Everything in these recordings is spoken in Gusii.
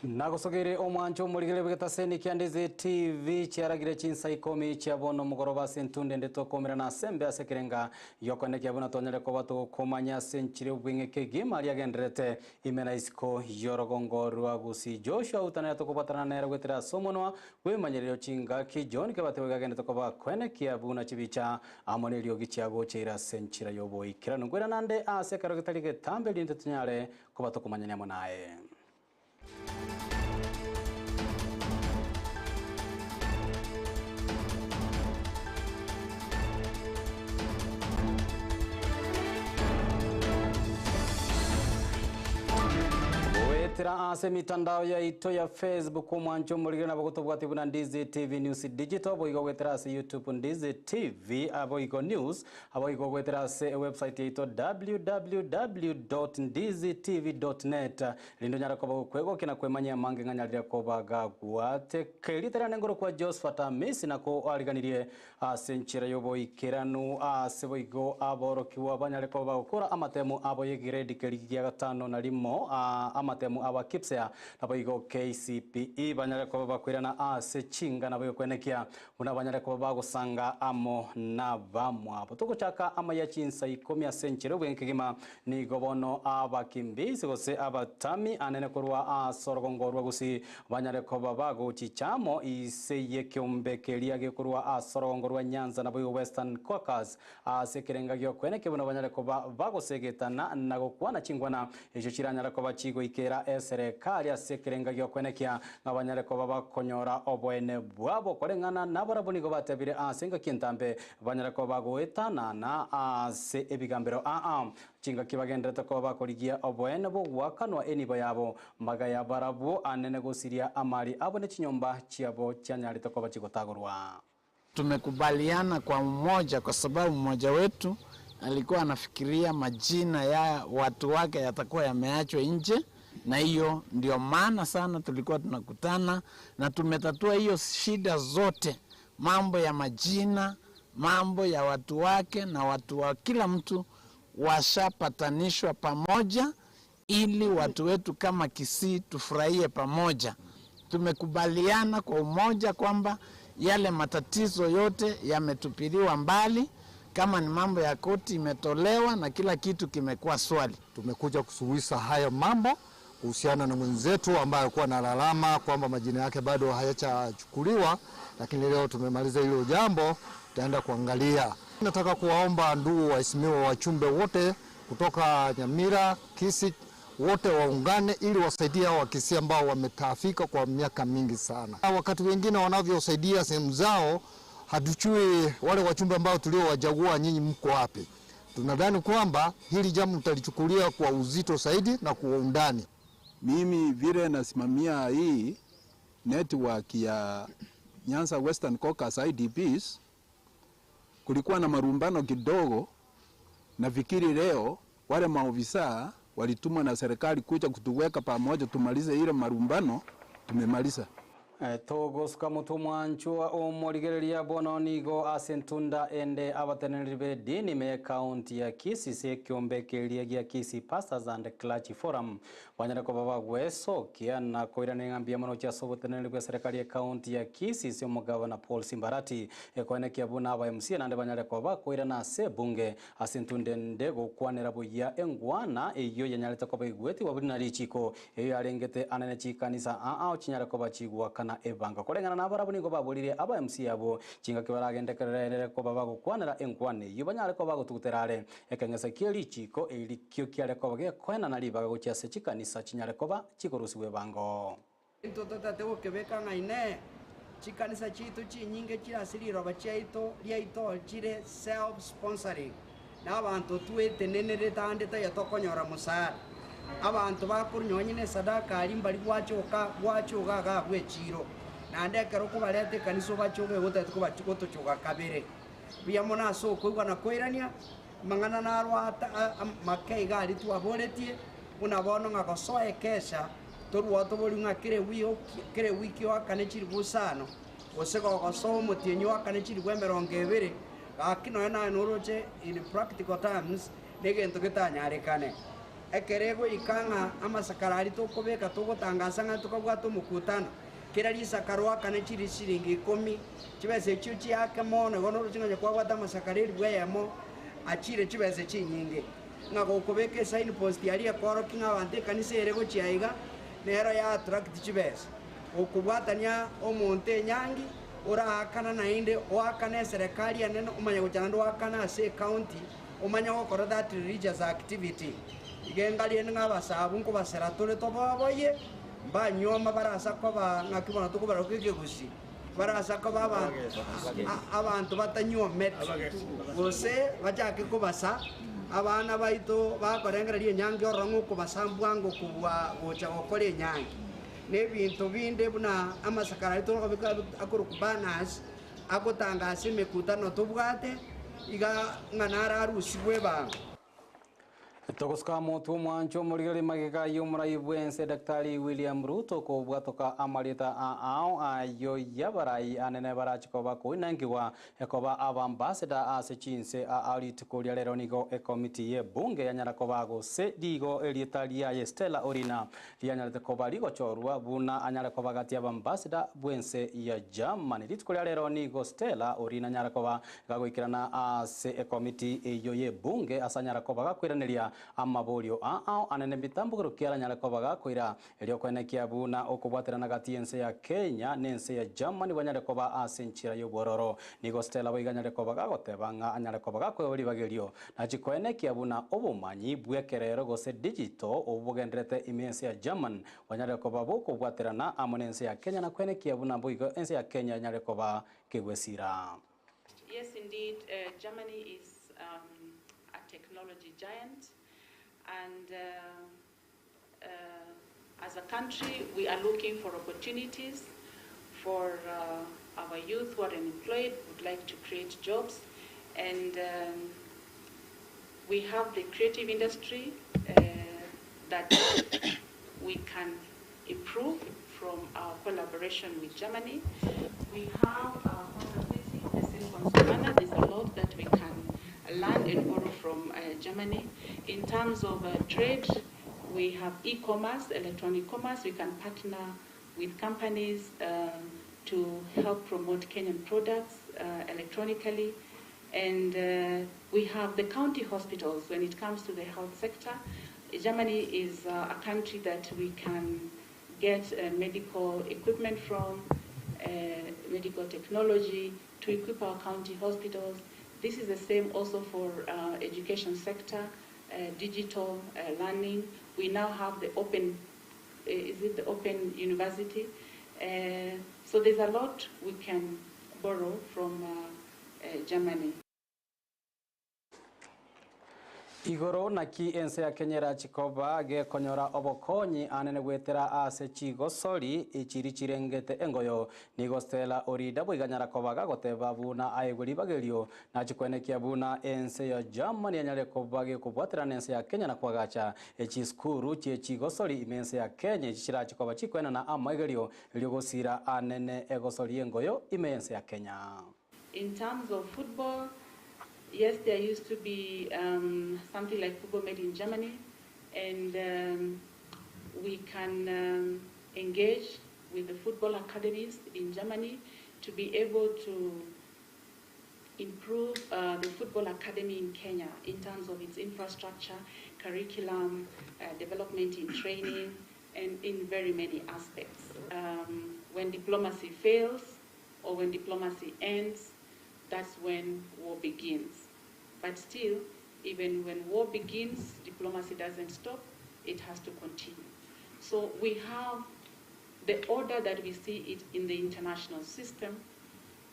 Nagosogeire omwancho omorigere bw'egetaseni kia Ndizi TV chiaragire chinsa ikomi chia bono omogoroba ase entunde ende tokomerana ase embe ase ekerenga giokoenekia buna twanyare koba togokomanya ase enchiri obweng'e kegima aria agendererete ime na isiko y'orogongo rwa Gusii. Joshua Utanera tokobwatana nere goetera ase omonwa bw'ebimanyererio chingaki John Kebate boigo agenderete koba koenekia buna chibicha amo neriogi chiagocheire ase enchera y'oboikeranu. Nkoirana ande ase ekero getari getambe erinde tonyare koba tokomanyania amo naye. Goetera ase emitandao yaito ya Facebook omwancho omorigere nabo gotobwati buna Ndizi TV News Digital boigo goetera ase YouTube Ndizi TV aboigo News Aboigo goetera ase ewebsite yaito www.ndizitv.net rinde onyare koba gokwegokia na kwemanyia amange ng'a nyarire koba gagwate. Erieta riane ngorokwa Josphat Amisi na koariganirie ase enchera y'oboikeranu ase boigo aborokigwa banyare koba bagokora amatemu abo y'egrade keria gia gatano na rimo amatemu abo a KPSEA naboigo KCPE banyare koba bakoirana ase chinga naboigo kwenekia Buna banyare koba bagosanga amo nabamwabo. Togochaka amaya chinsa ikomi ase enchera obwenkegima, nigo bono abakimbisi gose abatami anene korwa ase orogongo rwa Gusii banyare koba bagochicha amo ise y'ekeombe keria gekorwa ase orogongo rwa Nyanza naboigo Western Caucus ase ekerenga gi'okoenekia buna banyare koba bagosegetana na gokwana chingwana echio chiranyare koba chigoikera eserekari ase ekerenga gi'okoenekia ng'a banyare koba bakonyora oboene bwabo. Koreng'ana nabarabwo nigo batebire ase engaki entambe banyare koba bagoetanana ase ebigambero aa chingaki bagenderete koba bakorigia oboene bw'ogoakanwa enibo yabo, magaya barabwo anene gosiria amari abo ne chinyomba chiabo chianyarete koba chigotagorwa. Tumekubaliana kwa umoja kwa sababu mmoja wetu alikuwa anafikiria majina ya watu wake yatakuwa yameachwa nje, na hiyo ndio maana sana tulikuwa tunakutana na tumetatua hiyo shida zote, mambo ya majina, mambo ya watu wake na watu wa kila mtu washapatanishwa pamoja, ili watu wetu kama Kisii tufurahie pamoja. Tumekubaliana kwa umoja kwamba yale matatizo yote yametupiliwa mbali, kama ni mambo ya koti imetolewa na kila kitu kimekuwa swali. Tumekuja kusuluhisha haya mambo kuhusiana na mwenzetu ambaye alikuwa analalama kwamba majina yake bado hayachachukuliwa, lakini leo tumemaliza hilo jambo, tutaenda kuangalia. Nataka kuwaomba ndugu waheshimiwa wachumbe wote kutoka Nyamira, Kisii, wote waungane ili wasaidie hao Wakisii ambao wametaafika kwa miaka mingi sana. Wakati wengine wanavyosaidia sehemu zao, hatujui wale wachumbe ambao tuliowachagua, nyinyi mko wapi? Tunadhani kwamba hili jambo mtalichukulia kwa uzito zaidi na kwa undani. Mimi vile nasimamia hii network ya Nyanza Western Caucus IDPs, kulikuwa na marumbano kidogo. Nafikiri leo wale maofisa walitumwa na serikali kuja kutuweka pamoja tumalize ile marumbano, tumemaliza. Togosuka motwe omwanchwa omorigereria bono nigo ase entunda ende abateneneri b'edini ime y'ecounty ya Kisii ase ekeombe keria gia Kisii Pastors and Clergy Forum banyare koba bagwesokia na koirana ng'a mbuya mono gochia ase oboteneneri bw'eserekari y'ecounty ya Kisii ase omogabana Paul Simbarati ekoenekia buna aba MCA naende banyare koba bakoirana ase ebunge Ase entunde ende gokwanera buya engwana eyio yanyarete koba igwetigwa buna richiiko, eyio yarengete anene chikanisa aa chinyare koba chigwakana ebanga. Koreng'ana nabarabwo nigo baborire aba MC abwo chingaki baragendekerere koba bagokwanera engwana eyio banyare koba bagotugutera are ekeng'ese kie richiiko eri kio kiare koba gekoenana ribaga gochia ase chikanisa chinyare koba chikorusigwa ebango. Intwe totaete gokebeka ng'a Inee, chikanisa chiaito chinyinge chire ase riroba chiaito riaito chire self sponsoring, na abanto twetenenerete ande taiyo tokonyora mosara. Abanto bakorwa nonye na esadaka aria mbari gwachoka gwachoga iga abwo echiro, naende ekero okobareta ekanisa obachoge igo otagete kobachi gotochoga kabere. Mbuya mono ase okoigwa na koirania, amang'ana naro ata a make iga aria twaboretie, buna bono ng'a gosoa ekesha. Torua otoborie ng'a kera ewiki oakane chilifu isano, gose gogosoa omotienyi oakane chilifu emerongo ebere, gaki nonya naye noroche in practical terms negento getanyarekane. Ekero egoika ng'a amasakara aria tokobeka togotangasa ng'a tokabwate omokutano, kera risakara oakane chiri siringi ikomi, chibesa echio chiake mono, igo noroche ng'a onye kwabwate amasakara elifu eyemo, achire chibesa chinyinge. Ng'a gokobeka esign post aria ekorokia ng'a abanto ekanisa ere gochia aiga, nero ya attract chibesa. Gokobwatania omonto enyangi, oraakana naende oakane eserekari enene omanye gocha naende oakane ase ecounty, Omanye gokora that religious activity. Iga enga rende ng'a abasabu nkobasera tore toboboyie, mbanyuoma barasa koba ng'aki bono tokobaroka ekegusii, barasa koba aba abanto batanyuometi, gose bachake kobasa abana baito bakorengereria enyangi ororo ng'a okobasa mbwango kobua gocha gokora enyangi. Na ebinto binde buna amasakara aria tokobeka akorokwa banners, Agotangasa emekutano tobwate, iga ng'a nararusigwe ebango. Togosuka motwe omwancho omorigereria magega y'omorai bw'ense Daktari William Ruto kobwatoka amarieta a ao ayio y'abarai anene barache koba koinangigwa ekoba abambassador ase chinse aa rituko ria rero nigo ekomiti y'ebunge yanyara koba gose rigo erieta riaye Stella Orina Rianyarete koba rigochorwa buna anyare koba gati y'abambassador bw'ense ya Germany. Rituko ria rero nigo Stella Orina anyare koba gagoikerana ase ekomiti eyio y'ebunge ase anyare koba gakoiraneria amaborio ao anene mitambogero ki aranyare koba gakoira erio koenekia buna okobwaterana gati y'ense ya Kenya n'ense ya Germany bwanyare koba ase enchera y'obwororo. Nigo Stella boigo anyare koba gagoteba ng'a anyare koba gakoegwa ribaga erio Nachi koenekia buna obomanyi bw'ekerero gose digital obwo bogendererete ime ense ya German bwanyarire koba bokobwaterana amo n'ense ya Kenya na koenekia buna boigo ense ya Kenya enyare koba kegwesira. Yes indeed, Germany is a technology giant and as a country we are looking for opportunities for our youth who are unemployed, would like to create jobs, and we have the creative industry that we can improve from our collaboration with Germany. We have our city, the Silicon Savannah. There's a lot that we can learn and borrow from Germany. In terms of trade, we have e-commerce, electronic commerce. We can partner with companies to help promote Kenyan products electronically. And we have the county hospitals when it comes to the health sector. Germany is a country that we can get medical equipment from, medical technology to equip our county hospitals. This is the same also for education sector, digital learning. We now have the open, is it the open university? So there's a lot we can borrow from Germany. Igoro naki ense ya Kenya erachi koba gekonyora obokonyi anene goetera ase chigosori echiri chirengete engoyo. Nigo Stella Orida boigo anyara koba gagoteba buna aegwe ribaga erio nachi koenekia buna ense ya Germany enyare koba gekobwaterana nense ya Kenya na koagacha echisukuru chie chigosori ime ense ya Kenya echi chirachi koba chikoenana amaegerio erio gosira anene egosori engoyo ime yense ya Kenya. In terms of football, yes, there used to be um, something like football made in Germany, and um, we can um, engage with the football academies in Germany to be able to improve uh, the football academy in Kenya in terms of its infrastructure, curriculum, uh, development in training, and in very many aspects. Um, when diplomacy fails or when diplomacy ends, that's when war begins. But still, even when war begins, diplomacy doesn't stop, it has to continue. So we have the order that we see it in the international system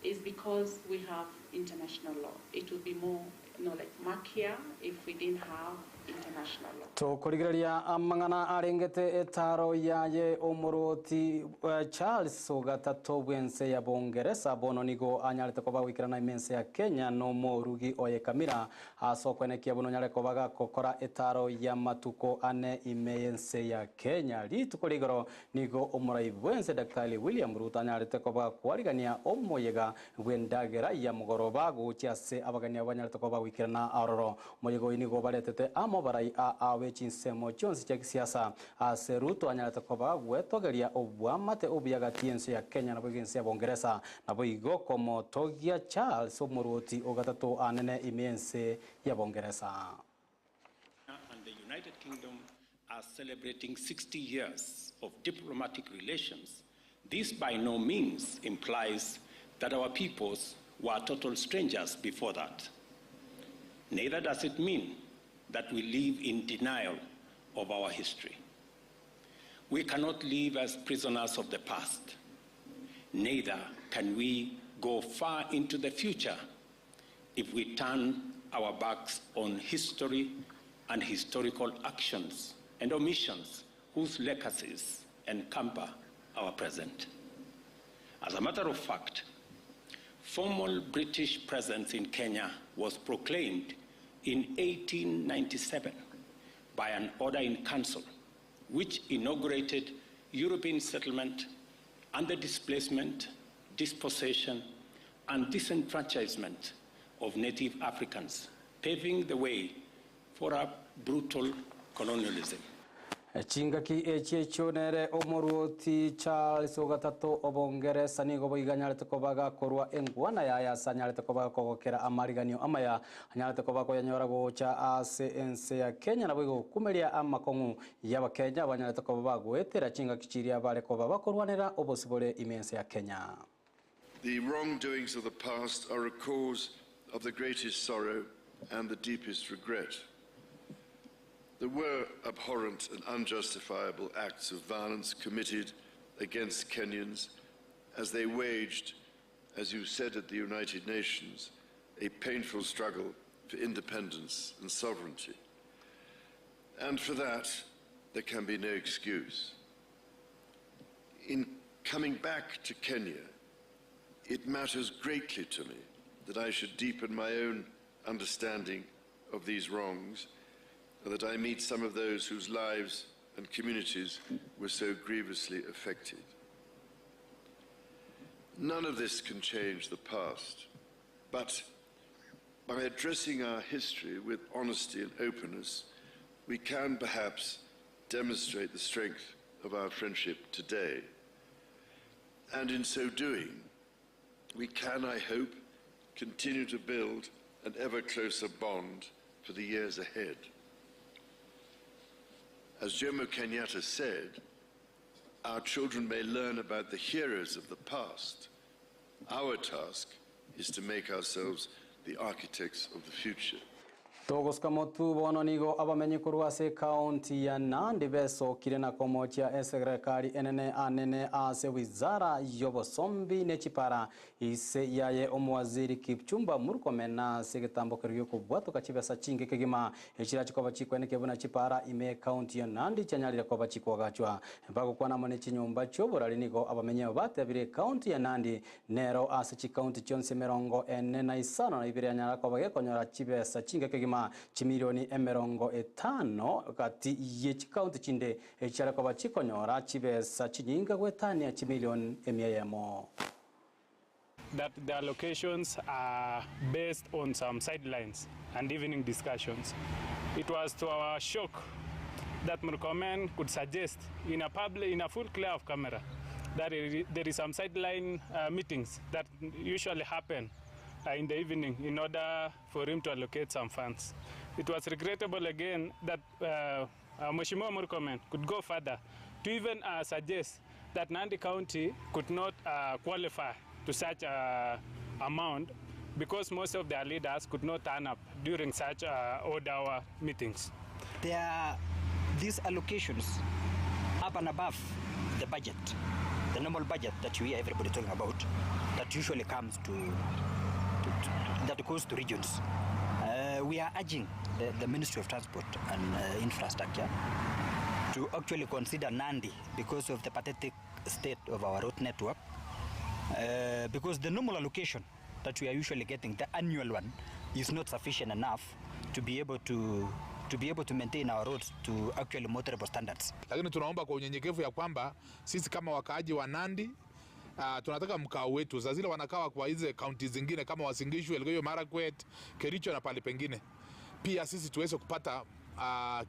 is because we have international law. It would be more you know, like murkier if we didn't have international law. Tokorigereria amang'ana arengete etaro yaye omorwoti Charles ogatato bw'ense ya Bongeresa bono nigo anyarete koba goikerana ime ense ya Kenya nomorugi oye Camilla ase okoenekia buna onyare koba gakokora etaro y'amatuko ane ime y'ense ya Kenya. Rituko rigoro nigo omorai bw'ense Daktari William Ruto anyarete koba gakwarigania omoyega bw'endagera ya mogoroba gochia ase abageni abwo banyarete koba goikerana. goikerana aroro. Omoyega oyio nigo baretete amo barai aa be chinsemo chionsi chia kisiasa ase Ruto anyarete koba gwetogeria obwamate obuya gati y'ense ya Kenya naboigo ense ya Bongeresa naboigo komotogia Charles omorwoti o gatato anene ime y'ense ya Bongeresa. And the United Kingdom are celebrating 60 years of diplomatic relations, this by no means implies that our peoples were total strangers before that. Neither does it mean that we live in denial of our history. We cannot live as prisoners of the past. Neither can we go far into the future if we turn our backs on history and historical actions and omissions whose legacies encumber our present. As a matter of fact, formal British presence in Kenya was proclaimed in 1897 by an order in council which inaugurated European settlement and the displacement, dispossession, and disenfranchisement of native Africans, paving the way for a brutal colonialism. Chingaki echi echio nere omorwoti Charles ogatato obongeresa nigo boiganyarete kobaga korwa engwana yaye ase anyarete kobaga kogokera amariganio amaya anyarete koba koyanyora gocha ase ense ya Kenya naboigo gokumeria amakong'u y'abakenya banyarete koba bagoetera chingaki chiria bare koba bakorwanera obosibore ime ense ya Kenya. The wrongdoings of the past are a cause of the greatest sorrow and the deepest regret. There were abhorrent and unjustifiable acts of violence committed against Kenyans as they waged, as you said at the United Nations, a painful struggle for independence and sovereignty. And for that, there can be no excuse. In coming back to Kenya, it matters greatly to me that I should deepen my own understanding of these wrongs and that I meet some of those whose lives and communities were so grievously affected. None of this can change the past, but by addressing our history with honesty and openness, we can perhaps demonstrate the strength of our friendship today. And in so doing, we can, I hope, continue to build an ever closer bond for the years ahead. As Jomo Kenyatta said, our children may learn about the heroes of the past. Our task is to make ourselves the architects of the future. Togoska motu bono nigo abamenyi korwa ase ekaunti ya Nandi besokire na komochia eserekari enene anene ase wizara y'obosombi ne chipara ise yaye omowaziri Kipchumba Murkomen ase egetambo kerio giokobwatoka chibesa chinge kegima echira chikoba chikweneke buna chipara ime ekaunti ya Nandi chanyarire koba chikwagachwa bagokwana amo ne chinyomba chioborari nigo abamenyi abo batebire ekaunti ya Nandi nero ase chikaunti chionsi emerongo ene na isano na ibere yanyara koba gekonyora chibesa chinge kegima chimilioni emerongo etano gati ye chikaunti chinde echiara koba chikonyora chibesa chinyinga gwetania chimilioni emia yemo. That the allocations are based on some sidelines and evening discussions. It was to our shock that Murkomen could suggest in a public, in a full clear of camera, that there is some sideline meetings that usually happen in the evening in order for him to allocate some funds. It was regrettable again that Mheshimiwa Murkomen could go further to even suggest that Nandi County could not qualify to such amount because most of their leaders could not turn up during such odd hour meetings. There are these allocations up and above the budget, the normal budget that you hear everybody talking about, that usually comes to that goes to regions. We are urging the Ministry of Transport and Infrastructure to actually consider Nandi because of the pathetic state of our road network, because the normal allocation that we are usually getting, the annual one, is not sufficient enough to be able to maintain our roads to actually motorable standards. Lakini tunaomba kwa unyenyekevu ya kwamba sisi kama wakaaji wa Nandi Tunataka mkao wetu. Saa zile wanakawa kwa hizi kaunti zingine kama Uasin Gishu, Elgeyo Marakwet, Kericho na pale pengine, pia sisi tuweze kupata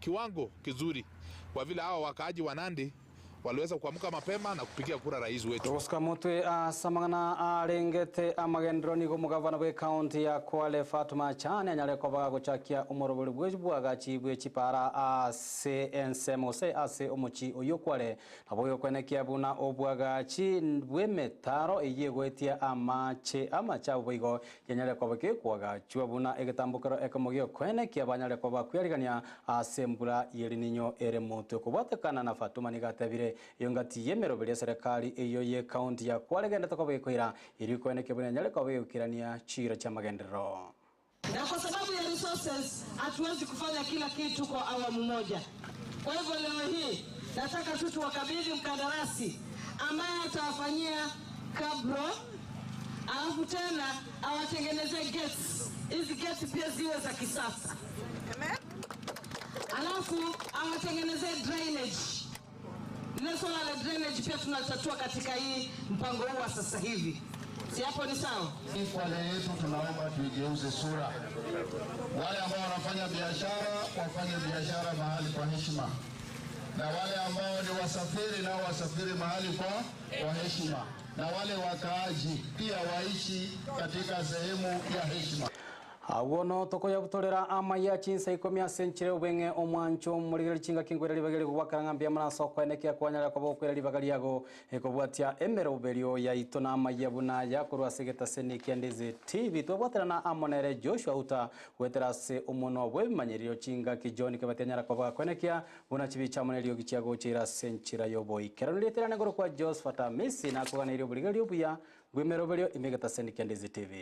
kiwango kizuri, kwa vile hawa wakaaji wa Nandi waliweza kuamka mapema na kupigia kura rais wetu. Oscar Mutwe asamang'ana arengete amagendero nigo omogavana bwa ekaunti ya Kwale Fatuma Chani anyare koba gochakia omorobori bwe bwagachi bwe chipara ase ensemo gose ase omochi oyo Kwale nabo gokwenekia buna obwagachi bw'emetaro eywo egoetia amache amachabu boigo yanyare koba gekwagachwa buna egetambokero ekemo giokwenekia banyare koba kwiarigania ase embura y'erininyo ere motwe kobwatekana na Fatuma nigo atebire Eyo ngati y'emeroberi ya serikali eyo ye county ya Kwale egenderete koba gekoira erio koenekia buna enyare koba egoikerania chiira chi'amagenderero. Na kwa sababu ya resources hatuwezi kufanya kila kitu kwa awamu moja. Kwa hivyo leo hii nataka tu tuwakabidhi mkandarasi ambaye atawafanyia kabro, alafu tena awatengenezee gates. Hizi gates pia ziwe za kisasa. Amen. Alafu awatengenezee drainage. Lile swala la drainage pia tunatatua katika hii mpango huu wa sasa hivi. Si hapo ni sawa? Hii Kwale yetu tunaomba tuigeuze sura. Wale ambao wanafanya biashara wafanye biashara mahali kwa heshima, na wale ambao ni wasafiri nao wasafiri mahali kwa heshima, na wale wakaaji pia waishi katika sehemu ya heshima. Agwo no tokoyabutorera amaiya chinsa ikomi ase enchera y'obweng'e omwancho omorigereria chingaki nkoira ribaga riago gwakera ng'a mbuya mono ase okoenekia kwanyara koba okoira ribaga riago ekobwatia emeroberio yaito na amaiya buna aya korwa ase egetaseni kia Ndizi TV. Twabwaterana amo nere Joshua Uta goetera ase omonwa bw'ebimanyererio chingaki John Kebati anyara koba gakoenekia buna chibicha amo neriogi chiagocheire ase enchera y'oboikeranu. Rieta riane kwa Josephat Amisi nakoganeirie oborigereria obuya bw'emeroberio ime egetaseni kia Ndizi TV.